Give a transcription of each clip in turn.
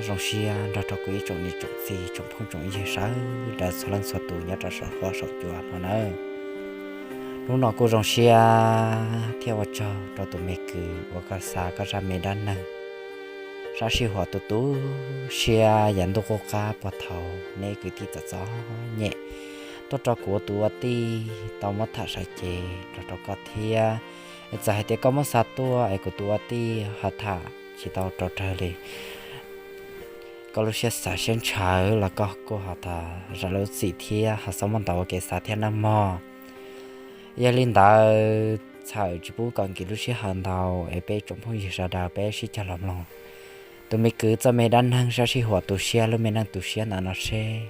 Zoo siab nrog rau kuv ib tsoom niam tsoom txiv tsoom phooj tsoom ywg sawv daws txhua leej txhua tus nyob rau saum huab saum cua no nawb. Hnub no kuj zoo siab thiab ua tsaug rau tus me kwv uas koj xa koj zaj me dab neeg sab sij huam tu tu siab yav ntuj qub qab puag thaum neb kwv tij txom txom nyem tuaj rau kuv ua tus ua tij tau muab tham sawv cev rau rau koj thiab. Txawm hais tias koj muab xa tuaj es kuv tus ua tij ho tham tsis tau rau raws li koj lub siab xav siab ntshaw los koj kuj ho tham zam lub txim thiab ho xob muab ntau ua kev xav thiab nawb mog. Yog li ntawd txhawm tsis pub kom nkim lub sij hawm ntau es peb tsoom phooj ywg sawv daws peb sib cog los mloog tus me kwv txoj me dab neeg sab sij huam tu siab lub me neej tu siab ntawm no seb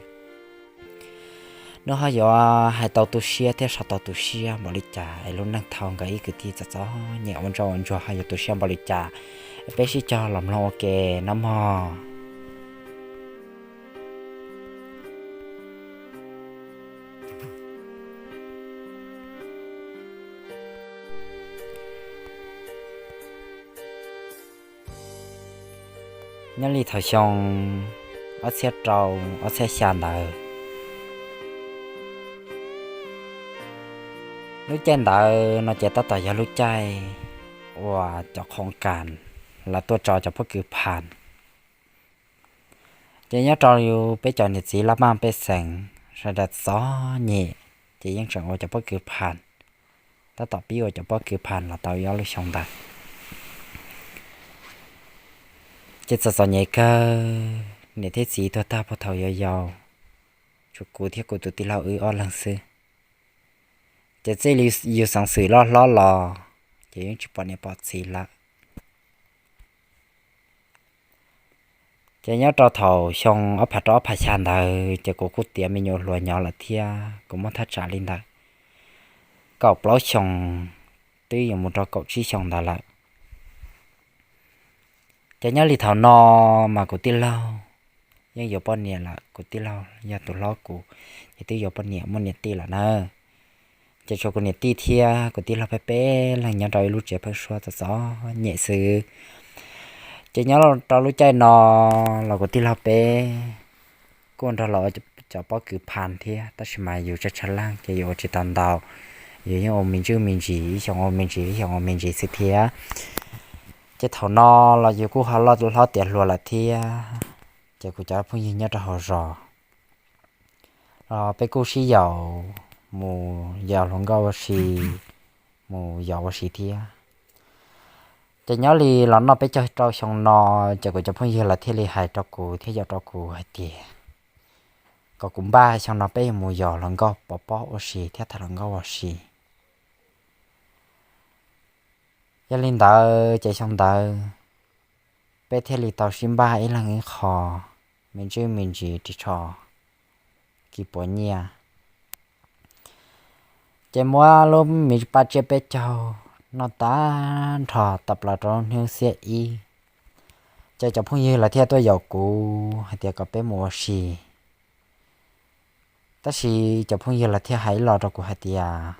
nws ho yuav hais tau tu siab thiab so tau tu siab npaum li cas es lub neej thaum nkawd ib kwv tij txom txom nyem ua ntsoj ua ntsuag ho yuav tu siab npaum li cas. Peb sib cog los mloog ua ke nawb mog. Nyob li thaum xyoo ob txhiab rau ob txhiab xya ntawd, lub caij ntawd no ces tab tom yog lub caij uas cov khoom kas lawv tuaj tso cov pob kws phas. Ces nyob rau peb cov niam txiv laj maj pej xeem sawv daws txom nyem, ces yeej tseem ua cov pob kws phas, tab tom pib ua cov pob kws phas los tau ob lub xyoo ntawd. Ces txom txom nyem kawg, niam thiab txiv tuag tag puag thaum yau yau, tshuav kuv thiab kuv tus tij laug wb ob leeg xwb. Ces txij li yus xeev xwm loj hlob los ces yeej tsis pom niam pom txiv lawm. Ces nyob rau thaum xyoo ob phav rau ob phav xya ntawd ces kuv kuj tiav me nyuam hluas nyob lawm thiab, kuv muaj thaj tsam li ntawd kaum plaub xyoos twb yuav mus rau kaum tsib xyoos ntawd lawm. Ces nyob li thaum no mas kuv tij laug yeej yuav poj niam lawm, kuv tij laug yog tus hlob kuv, ces twb yuav poj niam muaj niam tij lawm na. Ces tshuav kuv niam tij thiab kuv tij laug peb peb leeg nyob rau ib lub tsev pheeb suab txom txom nyem xwb. Ces nyob rau lub caij no los kuv tij laug peb kuj nrog los cov pob kws phas thiab, tab sis mas yus tsawg tsawg leej ces yus ua tsis tau ntau, yus yeej ua me ntsis me ntsis, ib xyoos ua me ntsis ib xyoos ua me ntsis xwb thiab. Ces thaum no los yus kuj ho loj hlob tiav hluas lawm thiab, ces kuv cov phooj ywg nyob rau hauv zos los peb kuj sib yaum mus yos hluas nkauj ua si, mus yos ua si thiab. Ces nyob li los noj peb caug rau xyoo no, ces kuv cov phooj ywg lawv thiaj li hais rau kuv thiab yaum rau kuv hais tias kom kuv npaj xyoo no peb yuav mus yos hluas nkauj pov pob ua si thiab tham hluas nkauj ua si. Yog li ntawd ces xyoo ntawd peb thiaj li tau sib npaj ib leeg ib qho, me ntsis me ntsis ris tsho kis puav nyiaj. Ces muab lub me paj tsiab peb caug noj tag nrho tawm plaws rau hnub xiab ib, ces cov phooj ywg lawv thiaj tuaj yaum kuv hais tias kom peb mus ua si. Tab sis cov phooj ywg lawv thiaj hais ib los rau kuv hais tias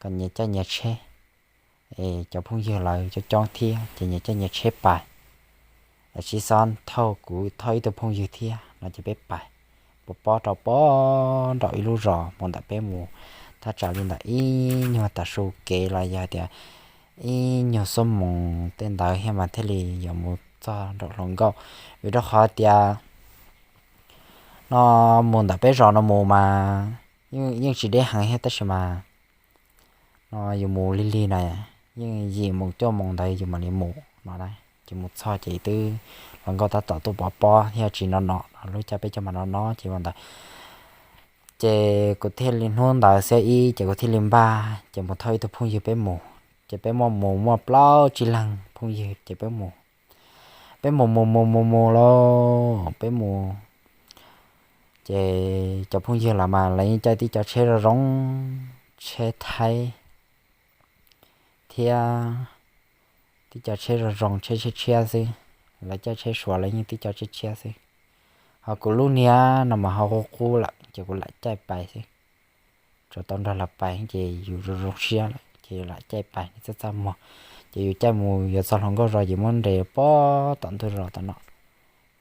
kom nyias caij nyias tsheb, es cov phooj ywg lawv coob coob thiab ces nyias caij nyias tsheb pais, es tsis xob thauj kuv, thauj ib tug phooj ywg thiab no ces peb pais pov pob rau pob nraum ib lub zos mus ntawm peb mus thaj tsam li ntawm ib nyuag tav su kev los yog tias ib nyuag xuab moos tej ntawd thiab mas thiaj li yuav mus txog nraum hluas nkauj. Vim rau qhov tias no mus ntawm peb zos no mus mas yeej tsis deb heev thiab tab sis mas no yus mus lig lig na, yeej yim moos cuaj moos ntawd yus mam li mus no. Ces mus txog ces twb hluas nkauj tab tom tuaj pov pob thiab tsis no no, lub caij peb caug mas no no ces ua ntawd. Ces kuv thiaj li hnub ntawd xiab ib ces kuv thiaj li npaj ces mus thauj ib tug phooj ywg peb mus. Ces peb muaj mus muaj plaub tsib leeg phooj ywg ces peb mus. Peb mus mus mus mus mus lauj, peb mus ces cov phooj ywg lawv mas lawv yeej caij tib co tsheb zoo zoo, tsheb Thaib thiab tib co tsheb zoo zoo, tsheb tshiab tshiab xwb. Lawv caij tsheb Suav lawv yeej tib co tshiab tshiab xwb. Ho kuv lub niag no mas ho qub qub lawm ces kuv lam caij pais xwb. Tsuas tau nrog lawv pais ces yus zoo zoo siab lawm ces yus lam caij pais txaj txaj muag. Ces yus caij mus yuav txog hluas nkauj zos ces muab nres pob tom ntug zos tom no.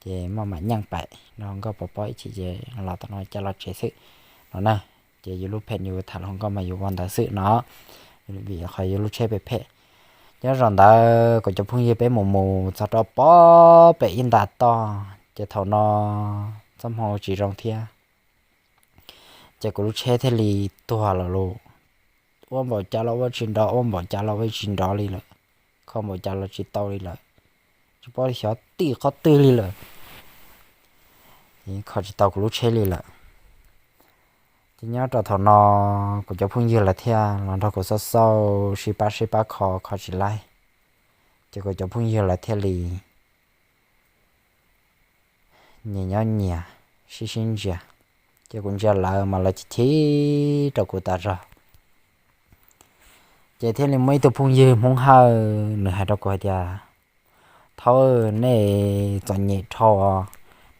ces maj mam nyeej pais nrog hluas nkauj pov pob ib chim ces los tom no caij los tsev xwb no na. Ces yus lub pheem yus tham hluas nkauj mas yus ua ntawd xwb no, vim qhov yus lub tsheb phem phem. Nyob zaum ntawd kuv cov phooj ywg peb mus mus txog rau pem ib nta toj, ces thaum no txoj hmoo tsis zoo thiab, ces kuv lub tsheb thiaj li tuag lawm lauj. Ua npaum cas los ua tsis nrov, ua npaum cas los ua tsis nrov li lawm, kho npaum cas los tsis tau li lawm, tsis paub xyov tim qhov twg li lawm, kho tsis tau kuv lub tsheb li lawm. Ces nyob rau thaum no kuv cov phooj ywg lawv thiaj los nrog kuv xauj xauj sib pab sib pab kho, kho tsis laib, ces kuv cov phooj ywg lawv thiaj li nyias nyob nyias sib sib ntsia. Ces kuv ntsia lawv mas lawv chim chim rau kuv tas zog. Ces thiaj li muaj ib tug phooj ywg Hmoob Hawj, nws hais rau kuv hais tias, Thaub, nej txom nyem dhau,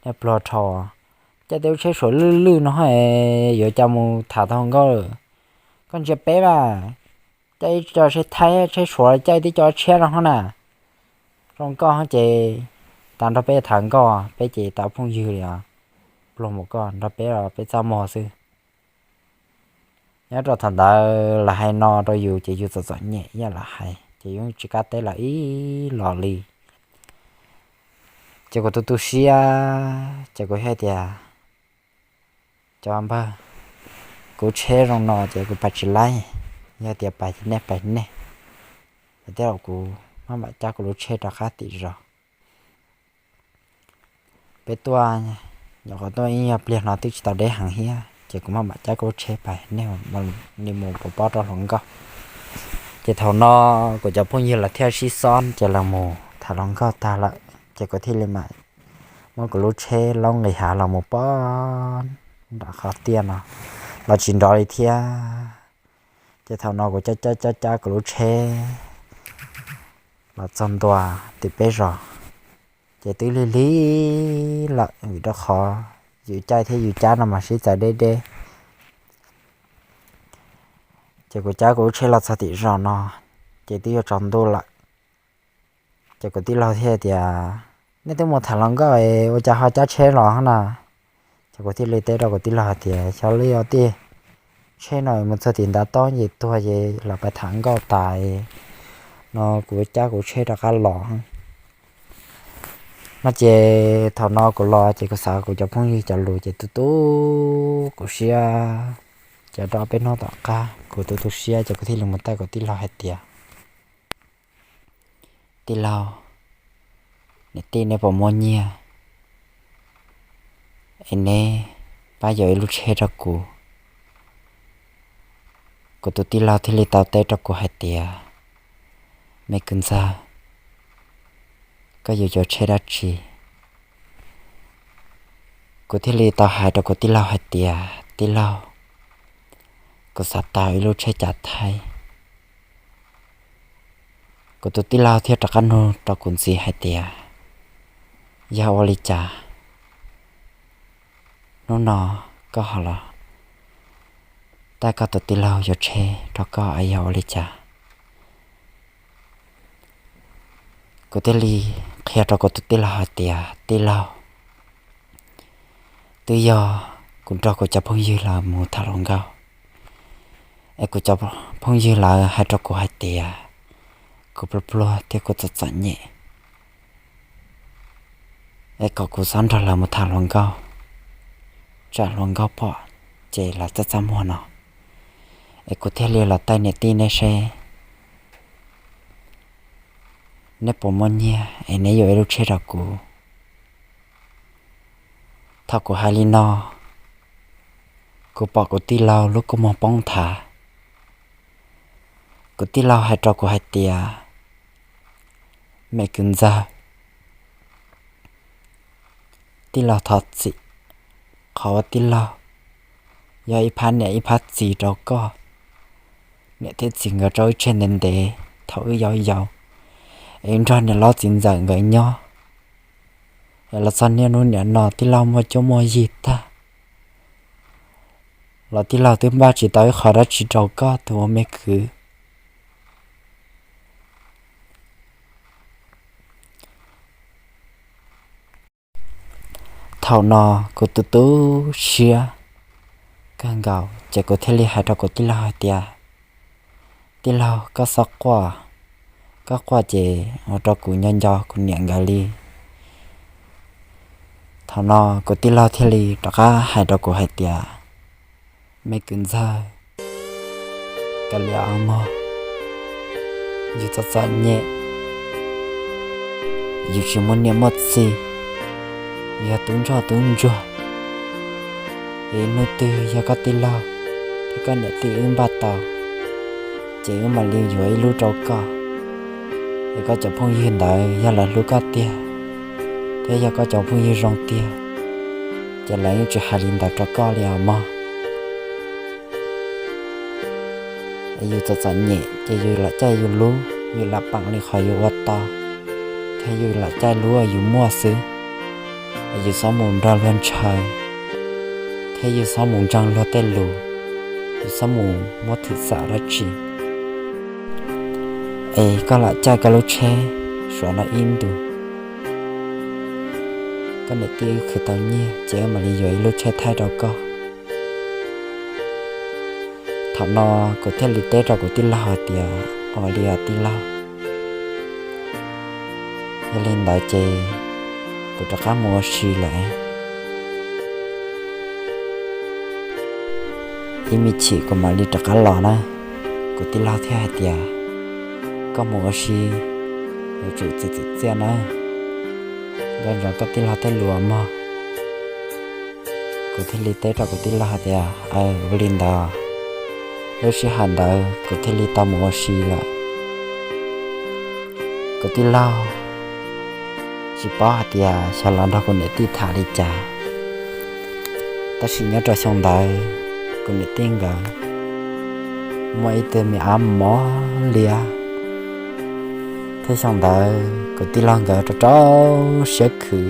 nej pluag dhau, caij tej lub tsheb suav lwj lwj no yuav cas mus tham tau hluas nkauj. Koj ntsia peb mas, caij ib co tsheb Thaib tsheb suav, caij tib co tshiab no hov na. Zoo nkauj ces tas nrog peb tham nkauj, peb ces tau phooj ywg li os. Pluag mus koj nrog peb los peb txaj muag xwb. Nyob rau thaum ntawd lawv hais no rau yus ces yus txom txom nyem ib yam lawv hais, ces yus tsis kam teb lawv ib los li. Ces kuv tu tu siab, ces kuv thiaj tias, Cov npawg, kuv tsheb zoo no ces kuv pais tsis laib, yog tias pais nej pais nej. Lawv thiaj kuv maj mam cab kuv lub tsheb rov qab tim zos. Peb tuaj, nyuam qhuav tuaj ib nyuag pliag no twb tsis tau deb heev thiab, ces kuv maj mam cab kuv lub tsheb pais, nej li mus pov pob rau hluas nkauj. Ces thaum no kuv cov phooj ywg lawv thiaj sib xob, ces lawv mus tham hluas nkauj tag lawm, ces kuv thiaj li mam muab kuv lub tsheb laub nqis hav los mus pov nram qhov tiaj no, los tsis nrov li thiab. Ces thaum no kuv cab cab cab cab kuv lub tsheb los txog ntua tim peb zos, ces twb lig lig lawm vim rau qhov yus caij thiab yus cab no mas sib txawv deb deb. Ces kuv cab kuv lub tsheb los txog tim zos no, ces twb yuav tsaus ntuj lawm. Ces kuv tij laug thiaj tias, Nej twb mus tham hluas nkauj es ua cas ho cab tsheb los na? Ces kuv thiaj li teb rau kuv tij laug hais tias, Xyov li os tij, tsheb no mus txog tim ntav tob ces tuag ces los pais tham nkauj tas no kuv cab kuv tsheb rov qab los no. Ces thaum no kuv los ces kuv xav kuv cov phooj ywg cov lus ces tu tu kuv siab, ces rau peb hnub tom qab kuv tu tu siab ces kuv thiaj li mus taij kuv tij laug hais tias, Tij laug, niam tij neb puas muaj nyiaj es neb pab yuav ib lub tsheb rau kuv? Kuv tus tij laug thiaj li tau teb rau kuv hais tias, Me kwv ntxawg, koj yuav yuav tsheb dab tsi? Kuv thiaj li tau hais rau kuv tij laug hais tias, Tij laug, kuv xav tau ib lub tsheb cav thaib. Kuv tus tij laug thiaj rov qab nug rau kuv ntxiv hais tias, Yog ua li cas hnub no koj ho los taij koj tus tij laug yuav tsheb rau koj es yog ua li cas? Kuv thiaj li qhia rau kuv tus tij laug hais tias, Tij laug, twb yog kuv nrog kuv cov phooj ywg lawv mus tham hluas nkauj, es kuv cov phooj ywg lawv hais rau kuv hais tias kuv pluag pluag thiab kuv txom txom nyem, es kom kuv txhob nrog lawv mus tham hluas nkauj, tsam hluas nkauj pom ces lawv txaj txaj muag no. Es kuv thiaj li los taij niam tij neb seb neb puas muaj nyiaj es neb yuav ib lub tsheb rau kuv. Thaum kuv hais li no, kuv pom kuv tij laug lub kua muag poob thav. Kuv tij laug hais rau kuv hais tias, Me kwv ntxawg, tij laug thov txim, qhov uas tij laug yog ib phab niam ib phab txiv rau koj. Niam thiab txiv nkawd rau wb tseg ntev ntev thaum wb yau yau, es wb nrog niam hlob txiv ntxawm nkawd nyob. Es los txog niaj hnub niam no tij laug muaj cuab muaj yig tag, los tij laug twb npaj tsis tau ib qho dab tsi rau koj tus ua me kwv. Thaum no kuv tu tu siab kawg nkaus ces kuv thiaj li hais rau kuv tij laug hais tias, tij laug, koj txhob quaj, koj quaj ces ua rau kuv nco nco kuv niam nkawd li. Thaum no kuv tij laug thiaj li rov qab hais rau kuv hais tias, me kwv ntxawg, kav liam mog, yus txom txom nyem, yus tsis muaj niam muaj txiv, yog tub ntsoj tub ntsuag, es hnub twg yog koj tij laug thiab koj niam tij wb npaj tau, ces wb mam li yuav ib lub rau koj, es koj cov phooj ywg ntawd yog lawv hlub koj tiag thiab yog koj cov phooj ywg zoo tiag, ces lawv yeej tsis hais li ntawd rau koj li os mog. Yus txom txom nyem ces yus lam caij yus lub, yus lam paam li qhov yus ua tau, thiab yus lam caij lub uas yus muaj xwb. Yus txhob mus nrog luag ntshaw, thiab yus txhob mus ntseeg luag tej lus, yus txhob mus muab thwm xam dab tsi. Es koj lam caij koj lub tsheb suav no ib ntus, koj niam tij wb khwv tau nyiaj ces wb mam li yuav ib lub tsheb thaij rau koj. Thaum no kuv thiaj li teb rau kuv tij laug hais tias, ua li os tij laug, yog li ntawd ces kuv rov qab mus ua si lawm, ib me chim kuv mam li rov qab los na. Kuv tij laug thiaj hais tias, koj mus ua si, yuav tsum txiav txim txiaj na, nco ntsoov koj tij laug tej lus mog. Kuv thiaj li teb rau kuv tij laug hais tias, aws, ua li ntawd. Lub sij hawm ntawd kuv thiaj li tau mus ua si lawm. Kuv tij laug tsis paub hais tias xyov los nrog kuv niam tij tham li cas, tab sis nyob rau xyoo ntawd kuv niam tij nkawd muaj ib tug me ab mos liab, thiab xyoo ntawd kuv tij laug nkawd rau rau siab khwv.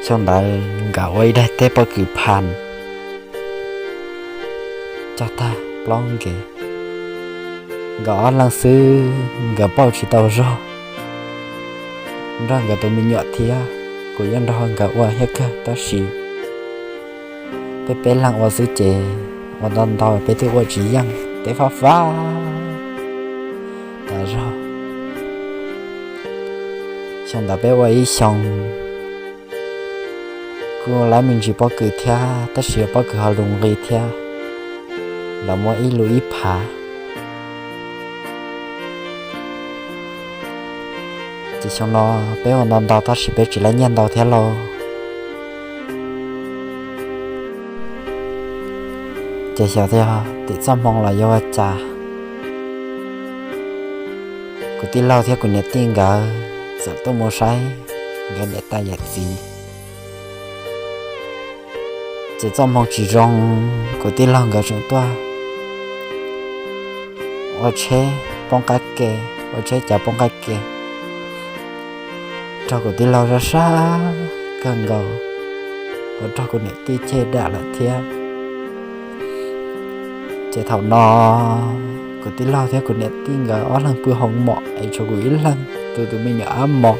Xyoo ntawd nkawd ua ib daim teb pob kws phas cog tag plaub nkev. Nkawd ob leeg xwb nkawd pauj tsis tau zog, nrog nkawd tus me nyuam thiab, kuv yeej nrog nkawd ua thiab kawg tab sis peb peb leeg ua xwb ces ua ntau ntau peb twb ua tsis yeej, teb fab fab tas zog. Xyoo ntawd peb ua ib xyoo kuj lab me ntsis pob kws thiab tab sis pob kws ho lus nqi thiab, lawv muab ib lus ib phav. Ces xyoo no peb ua ntau ntau tab sis peb tsis lab nyiaj ntau thiab lauj. Ces xyov tias tim txoj hmoo los yuav ua cas, kuv tij laug thiab kuv niam tij nkawd txawm tuaj mus saib nkawd niam tais yawm txiv. Ces txoj hmoo tsis zoo, kuv tij laug nkawd tseem tuaj ua tsheb poob qab ke, ua tsheb cav poob qab ke, raug kuv tij laug sab sab kawg nkaus, ua raug kuv niam tij cem dam lawm thiab. Ces thaum no kuv tij laug thiab kuv niam tij nkawd ob leeg pw hoo mom es tshuav kuv ib leeg tu tus me nyuam ab mos.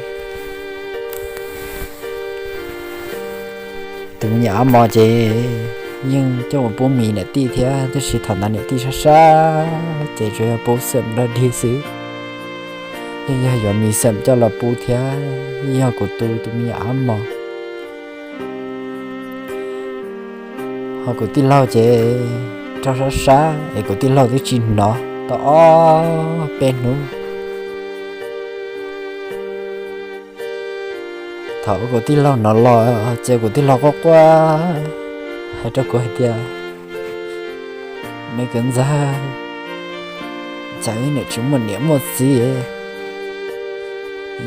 Tus me nyuam ab mos ces yeej coj mus pub mis niam tij thiab, tab sis thaum ntawd niam tij sab sab ces tsuas yog pub xeem dog dig xwb, yeej yog yuav mis xeem coj los pub thiab, yeej yog kuv tu tus me nyuam ab mos. Ho kuv tij laug ces raug sab sab es kuv tij laug twb tsis hnov tau ob peb hnub. Thaum kuv tij laug hnov los ces kuv tij laug quaj quaj hais rau kuv hais tias, me kwv ntxawg, cas wb niam tsis muaj niam muaj txiv,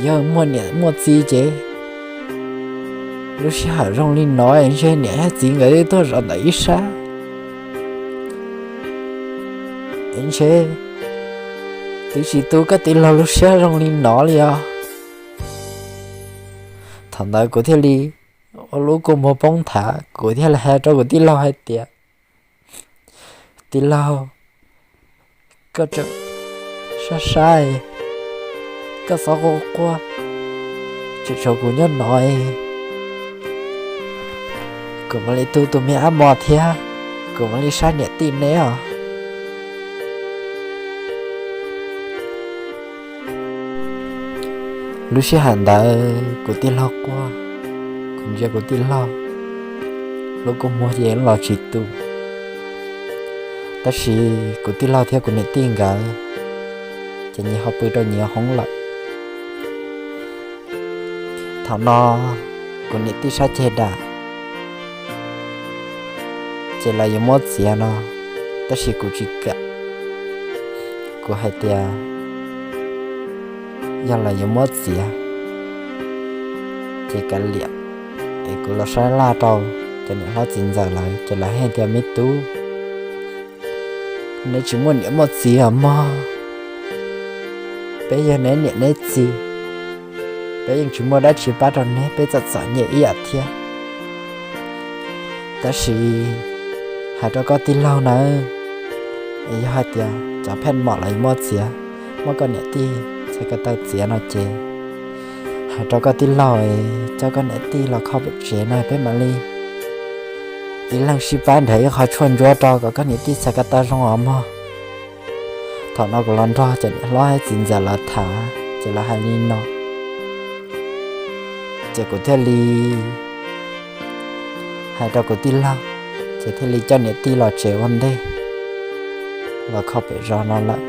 yog muaj niam muaj txiv ces lub sij hawm zoo li no ntshe niam thiab txiv nkawd twb tuaj zaum ntawm ib sab, ntshe twb tsis tu koj tij laug lub siab zoo li no li os. Thaum ntawd kuv thiaj li ua lub kua muag poob nthav, kuv thiaj li hais rau kuv tij laug hais tias, tij laug, koj tseem sab sab, koj txhob quaj quaj, tseem tshuav kuv nyob no, Kuv mam li tu tus me ab mos thiab kuv mam li saib niam tij neb os. Lub sij hawm ntawd kuv tij laug quaj, kuv ntsia kuv tij laug lub kua muag ces los tsis tu. Tab sis kuv tij laug thiab kuv niam tij nkawd ces nyias ho pw rau nyias hoob lawm. Thaum no kuv niam tij sab ceg dam ces lawv yuav muab txiav no, tab sis kuv tsis kam. Kuv hais tias yog lawv yuav muab txiav ces kav liam, es kuv los sab laj rau cov niam hlob txiv ntxawm lawv ces lawv hais tias, me tub, neb tsis muaj niam muaj txiv os mog. Peb yog neb niam neb txiv, peb yeej tsis muaj dab tsi pab rau neb, peb txom txom nyem ib yam thiab. Tab sis hais rau koj tij laug nawb, es yog hais tias cov phej mom los yuav muab txiav, muab koj niam tij txhais ko taw txiav no ces hais rau koj tij laug es coj koj niam tij los kho pem tsev no peb mam li ib leeg sib pab nrhiav ib qho tshuaj ntsuab rau kom koj niam tij txhais ko taw zoo os mog. Thaum no kuv los nrog cov niam hlob txiv ntxawm lawv tham ces lawv hais li no, ces kuv thiaj li hais rau kuv tij laug, ces thiaj li coj niam tij los tsev ua ntej los kho pem zos no lawm.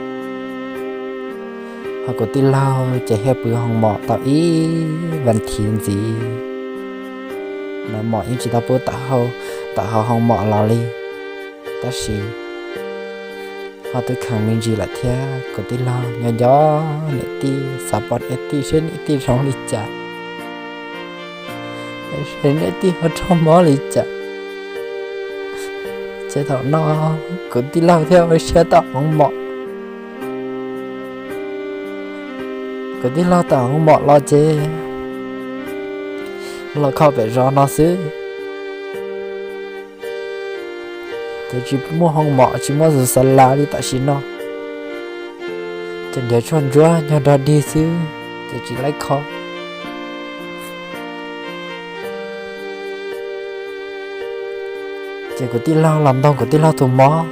Ho kuv tij laug ces thiaj pw hoo mom tau ib vas thiv ntxiv, lawv mom yeej tsis tau pub tawm hauv hoo mom los li. Tab sis ho twb kheev me ntsis lawm thiab, kuv tij laug nyob nco niam tij, xav pom niam tij seb niam tij zoo li cas, seb niam tij ho raug mob li cas. Ces thaum no kuv tij laug thiaj ua siab tawm hoo mom. Kuv tij laug tawm hoo mom los ces los kho pem zos no xwb, ces tsis muaj hoo mom tsis muaj xus xas las li tam sim no, ces nrhiav tshuaj ntsuab nyob rog dig xwb ces tsis laib kho. Ces kuv tij laug los ntaug kuv tij laug tus mob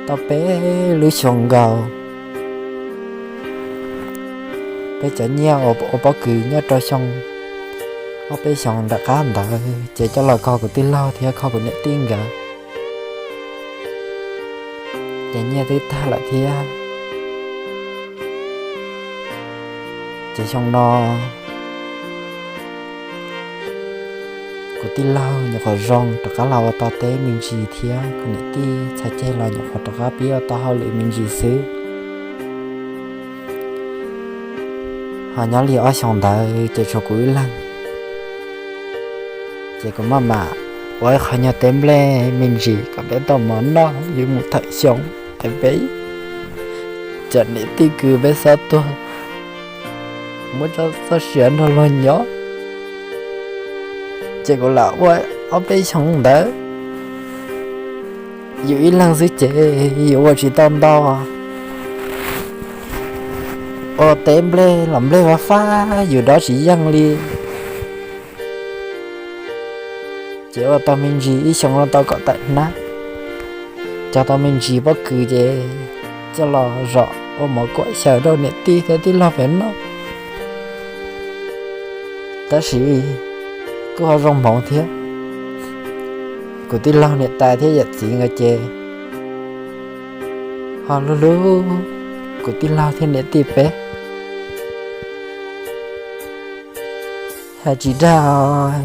tau peb lub xyoos nkaus. Peb cov nyiaj uas ua pob kws nyob rau xyoo ob peb xyoos nram qab ntawd ces coj los kho kuv tij laug thiab kho kuv niam tij nkawd, ces nyiaj twb tag lawm thiab. Ces xyoo no kuv tij laug nyuam qhuav zoo rov qab los ua tau teb me ntsis thiab kuv niam tij txhais ceg los nyuam qhuav rov qab pib ua tau hauj lwm me ntsis xwb. Ho nyob li ob xyoos ntawd ces tshuav kuv ib leeg, ces kuv maj mam ua ib qho nyuag teb nplej me ntsis kom peb tau mov noj yus mus thawm xyoo es peb cov niam tij kwv peb xob tuag, muab txoj sia nrog luag nyob. Ces kuv lam ua ob peb xyoos ntawd yus ib leeg xwb ces yus ua tsis tau ntau, ua teb nplej los nplej fab fab yus dob tsis yeej li. Ces ua tau me ntsis ib xyoos no tau kom tawm hnab, cog tau me ntsis pob kws ces coj los zom ua mov kuam xyaw rau niam tij thiab tij laug pem noj. Tab sis kuj ho zoo hmoov thiab, kuv tij laug niam tais thiab yawm txiv nkawd ces ho hlub hlub kuv tij laug thiab niam tij peb. Hais tsis dag,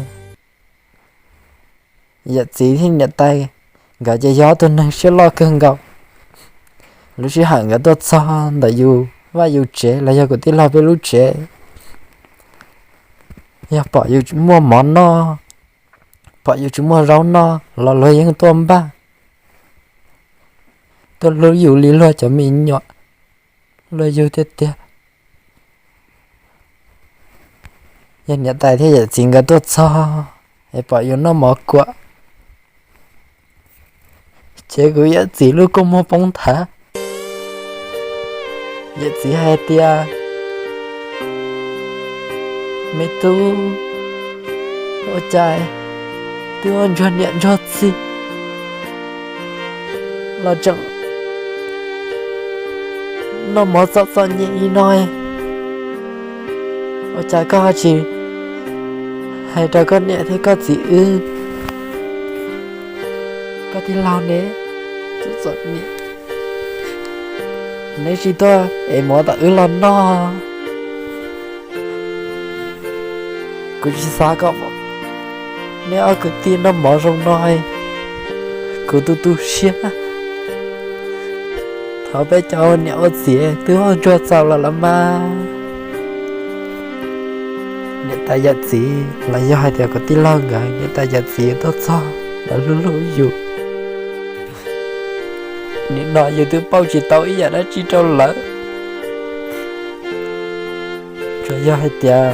yawm txiv thiab niam tais nkawd ces yog ob tug neeg siab loj kawg nkaus. Lub sij hawm nkawd tuaj txog ntawm yus vaj yus tsev los yog kuv tij laug peb lub tsev, yog pom yus muaj mov noj, pom yus tsis muaj zaub noj los luag yeej tuaj npaj, tuaj hlub yus li luag cov me nyuam, luag yug tiag tiag. Yog niam tais thiab yawm txiv nkawd tuaj txog es pom yus noj mov kuam, ces kuv yawm txiv lub kua muag poob nthav. Yawm txiv hais tias, me tub, ua cas twb ua ntsuag niam ntsuag txiv los tseem noj mov txom txom nyem li no, ua cas koj tsis hais rau koj niam thiab koj txiv wb? Koj tij laug ne, txom txom nyem, neb tsis tuaj ev mov tom wb los noj? Kuv tsis xav kom neb ob kwv tij noj mov zoo no, kuv tu tu siab. Thov peb cov ua niam ua txiv twb ua ntsuag txaus los los mas, niam tais yawm txiv los yog hais tias kuv tij laug nkawd niam tais yawm txiv tuaj txog los hlub hlub yus. Nim no yus twb pauj tsis tau ib yam dab tsi rau lawv, tsuas yog hais tias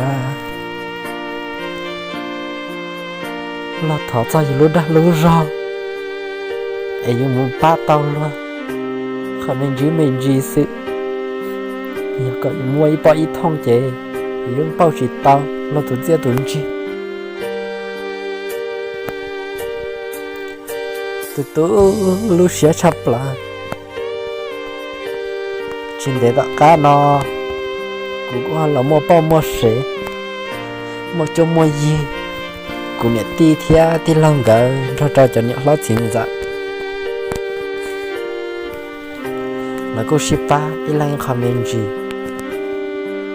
los thov txog yus lub dag lub zog es yus mus pab tau luag qhov me ntsis me ntsis xwb. Yog kom yus muaj ib pob ib thooj ces yus yeej pauj tsis tau luag tus txiaj tus ntsig. Tus tu lub siab tshaj plaws. Tsis ntev tom qab no kuv kuj los muaj poj muaj sev, muaj cuab muaj yig, kuv niam tij thiab tij laug nkawd nrog rau cov niam hlob txiv ntxawm, lawv kuj sib pab ib leeg ib qho me ntsis,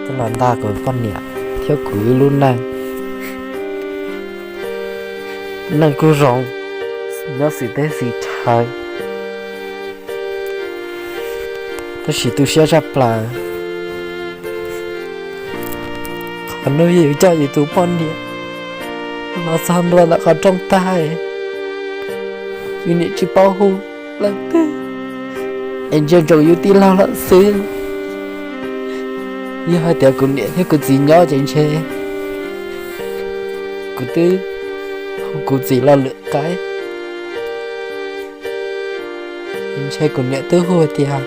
coj los nta kuv poj niam thiab kuv ib lub neej. Neej kuj zoo, nyob xws teb xws chaw, tab sis tu siab tshaj plaws qhov hnub yus coj yus tus poj niam los txog ntua ntawm qhov rooj tag, yus niam tsis paub hu leej twg, es ntsia ntsoov yus tij laug lawm xwb. Yog hais tias kuv niam thiab kuv txiv nyob ces ntshe kuv twb hu kuv txiv los lwm qaib, ntshe kuv niam twb hu tias,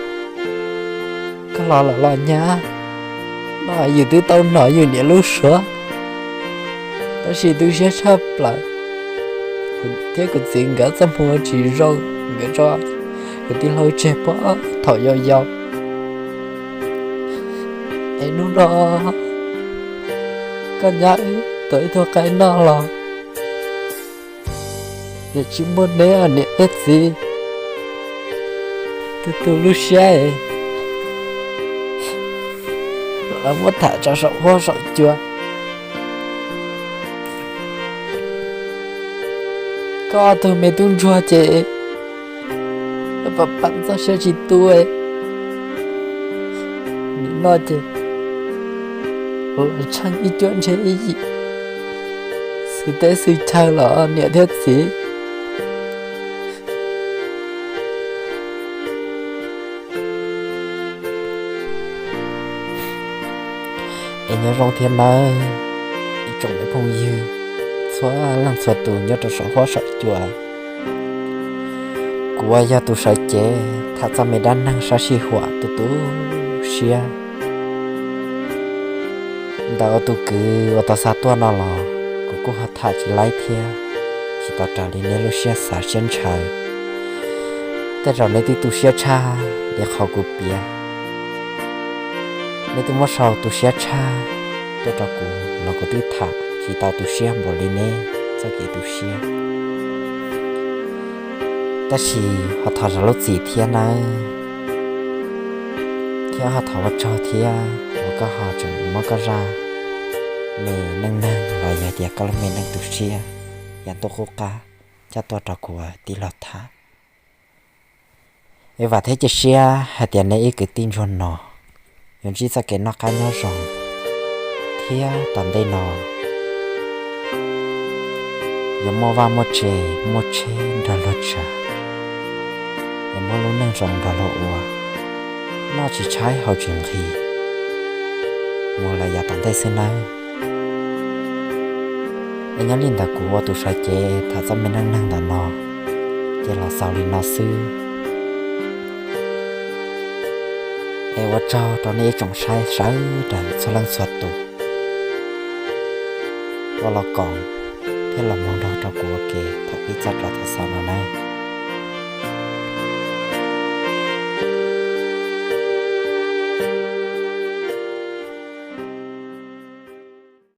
koj los lawm los nyab? No yus twb tau hnov yus niam lub suab. Tab sis tu siab tshaj plaws, kuv thiab kuv txiv nkawd txoj hmoo tsis zoo, nkawd tso kuv tij laug tseg puag thaum yau yau. Es hnub no koj nyab wb tuav ib tug qaib noj los, nws tsis muaj neb niam thiab txiv, tu tu lub siab es lawv muab tham rau saum huab saum cua. Koj ob tug me tub ntsuag ces pam pam txoj sia tsis tu. Nim no ces los tsheej ib cuab ntshe ib yim, xws teb xws chaw los niam thiab txiv. Es nyob zoo thiab nawb ib tsoom me phooj ywg txhua leej txhua tus nyob rau saum huab saum cua. Kuv uas yog tus sawv cev tham txoj me dab neeg sab sij huam tu tu siab ntawm tus kwv uas tau xa tuaj no los kuv kuj ho tham tsis laib thiab, tsis tau raws li neb lub siab xav siab ntshaw. Tej zaum neb twb tu siab tshaj li qhov kuv piav, neb twb muab sau tu siab tshaj tuaj rau kuv los kuv twb tham tsis tau tu siab npaum li neb txoj kev tu siab. Tab sis ho thov zam lub txim thiab nawb, thiab ho thov ua tsaug thiab uas koj ho tseem muab koj zaj me neej neeg los yog tias koj lub me neej tu siab yav ntuj qub qab coj tuaj rau kuv tij laug tham. Es vam thiab cia siab hais tias nej ib kwv tij ntsuag no yuav ntsib txoj kev noj qab nyob zoo, thiab tom ntej no yuav muaj vaj muaj tse, muaj tsheb nrog luag tsav, yuav muaj lub neej zoo nrog luag ua, noj tsis tshaib haus tsis nqhis mus lawm yav tom ntej xwb nawb. Es nyob li ntawd kuv ua tus sawv cev tham txoj me neej neeg ntawm no ces los xaus li no xwb. Es ua tsaug rau nej ib tsoom saib sawv daws txhua leej txhua tus uas los koom thiab los mloog nrog rau kuv ua ke thaum pib txog rau thaum xaus no nawb.